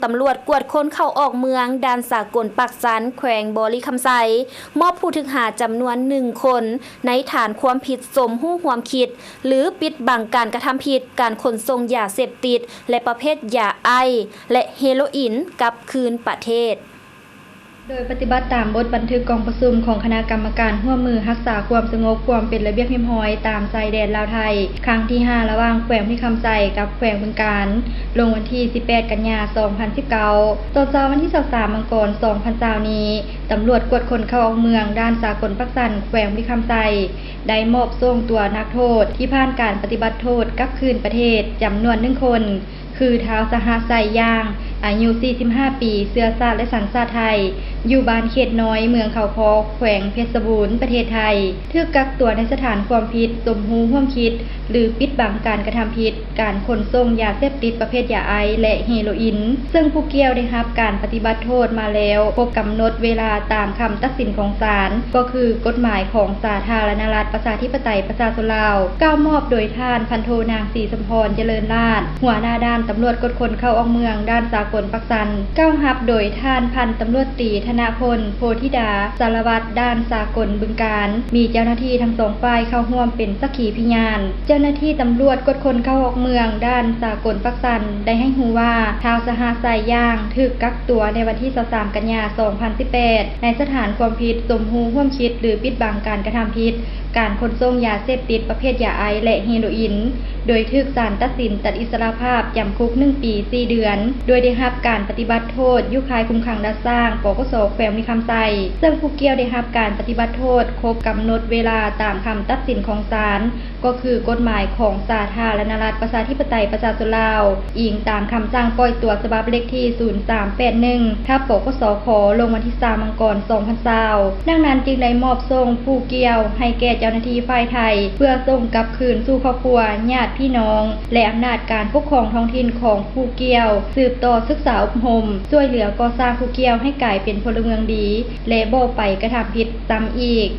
ຕຳຫຼວດກວດຄົນເຂົ້າອອກເມືອງ ດ່ານສາກົນປາກຊັນ ແຂວງບໍລິຄຳໄຊ ມອບຜູ້ຖືກຫາຈຳນວນໜຶ່ງຄົນ ໃນຖານຄວາມຜິດສົມຮູ້ຮ່ວມຄິດ ຫຼື ປິດບັງການກະທຳຜິດ ການຂົນສົ່ງຢາເສບຕິດ ແລະ ປະເພດຢາໄອ ແລະ ເຮໂລອີນ ກັບຄືນປະເທດ. ໂດຍປະຕິບັດຕາມບົດບັນທຶກກອງປະຊຸມຂອງຄະນະກຳມະການຮ່ວມມືຮັກສາຄວາມສະຫງົບ ຄວາມເປັນລະບຽບຮຽບຮ້ອຍຕາມຊາຍແດນລາວໄທ ຄັ້ງທີຫ້າ ລະຫວ່າງແຂວງບໍລິຄຳໄຊກັບແຂວງບຶງການ ລົງວັນທີສິບແປດ ກັນຍາ ສອງພັນສິບເກົ້າ. ຕອນເຊົ້າວັນທີຊາວສາມ ມັງກອນ ສອງພັນຊາວນີ້, ຕຳຫຼວດກວດຄົນເຂົ້າອອກເມືອງ ດ່ານສາກົນປາກຊັນ ແຂວງບໍລິຄຳໄຊ ໄດ້ມອບສົ່ງຕົວນັກໂທດທີ່ຜ່ານການປະຕິບັດໂທດກັບຄືນປະເທດ ຈຳນວນໜຶ່ງຄົນ ຄື ທ້າວ ສະຫະໄຊ ຢ່າງ ອາຍຸສີ່ສິບຫ້າປີ, ເຊື້ອຊາດ ແລະ ສັນຊາດໄທ, ຢູ່ບ້ານເຂດນ້ອຍ ເມືອງເຂົາຄໍ, ແຂວງເພັດສະບູນ, ປະເທດໄທ, ຖືກກັກຕົວໃນສະຖານຄວາມຜິດສົມຮູ້ຮ່ວມຄິດ ຫຼື ປິດບັງການກະທຳຜິດ ການຂົນສົ່ງຢາເສບຕິດປະເພດຢາໄອ ແລະ ເຮໂລອີນ, ເຊິ່ງຜູ້ກ່ຽວໄດ້ຮັບການປະຕິບັດໂທດມາແລ້ວຄົບກຳນົດເວລາຕາມຄຳຕັດສິນຂອງສານ, ກໍຄືກົດໝາຍຂອງສາທາລະນະລັດ ປະຊາທິປະໄຕ ປະຊາຊົນລາວ, ກ່າວມອບໂດຍທ່ານພັນໂທນາງ ສີສຳພອນ ຈະເລີນລາດ, ຫົວໜ້າດ່ານຕຳຫຼວດກວດຄົນເຂົ້າອອກເມືອງ ດ່ານສາກົນປາກຊັນ, ກ່າວຮັບໂດຍທ່ານພັນຕຳຫຼວດຕີ ທະນະພົນ ໂພທິດາ ສາລະວັດ ດ່ານສາກົນບຶງການ, ມີເຈົ້າໜ້າທີ່ທັງສອງຝ່າຍເຂົ້າຮ່ວມເປັນສັກຂີພະຍານ. ເຈົ້າໜ້າທີ່ຕຳຫຼວດກວດຄົນເຂົ້າອອກເມືອງ ດ່ານສາກົນປາກຊັນ ໄດ້ໃຫ້ຮູ້ວ່າ ທ້າວ ສະຫະໄຊ ຢ່າງ ຖືກກັກຕົວໃນວັນທີຊາວສາມ ກັນຍາ ສອງພັນສິບແປດ ໃນສະຖານຄວາມຜິດສົມຮູ້ຮ່ວມຄິດ ຫຼື ປິດບັງການກະທຳຜິດ ການຂົນສົ່ງຢາເສບຕິດປະເພດຢາໄອ ແລະ ເຮໂລອີນ, ໂດຍຖືກສານຕັດສິນຕັດອິດສະຫຼະພາບຈຳຄຸກໜຶ່ງປີສີ່ເດືອນ, ໂດຍໄດ້ຮັບການປະຕິບັດໂທດຢູ່ຄ້າຍຄຸມຂັງດ່ານຊ້າງ ປກສ ແຂວງມີຄຳໄຊ, ເຊິ່ງຜູ້ກ່ຽວໄດ້ຮັບການປະຕິບັດໂທດຄົບກຳນົດເວລາຕາມຄຳຕັດສິນຂອງສານ, ກໍຄືກົດໝາຍຂອງສາທາລະນະລັດ ປະຊາທິປະໄຕ ປະຊາຊົນລາວ, ອີງຕາມຄຳສັ່ງປ່ອຍຕົວສະບັບເລກທີ ສູນສາມແປດໜຶ່ງ ທັບ ປກສ ຂ ລົງວັນທີຊາວ ມັງກອນ ສອງພັນຊາວ. ດັ່ງນັ້ນຈຶ່ງໄດ້ມອບສົ່ງຜູ້ກ່ຽວໃຫ້ແກ່ເຈົ້າໜ້າທີ່ຝ່າຍໄທ ເພື່ອສົ່ງກັບຄືນສູ່ຄອບຄົວ, ຍາດພີ່ນ້ອງ ແລະ ອຳນາດການປົກຄອງທ້ອງຖິ່ນຂອງຜູ້ກ່ຽວ, ສືບຕໍ່ສຶກສາອົບຮົມ, ຊ່ວຍເຫຼືອກໍ່ສ້າງຜູ້ກ່ຽວໃຫ້ກາຍເປັນພົນລະເມືອງດີ ແລະ ບໍ່ໄປກະທຳຜິດຊ້ຳອີກ.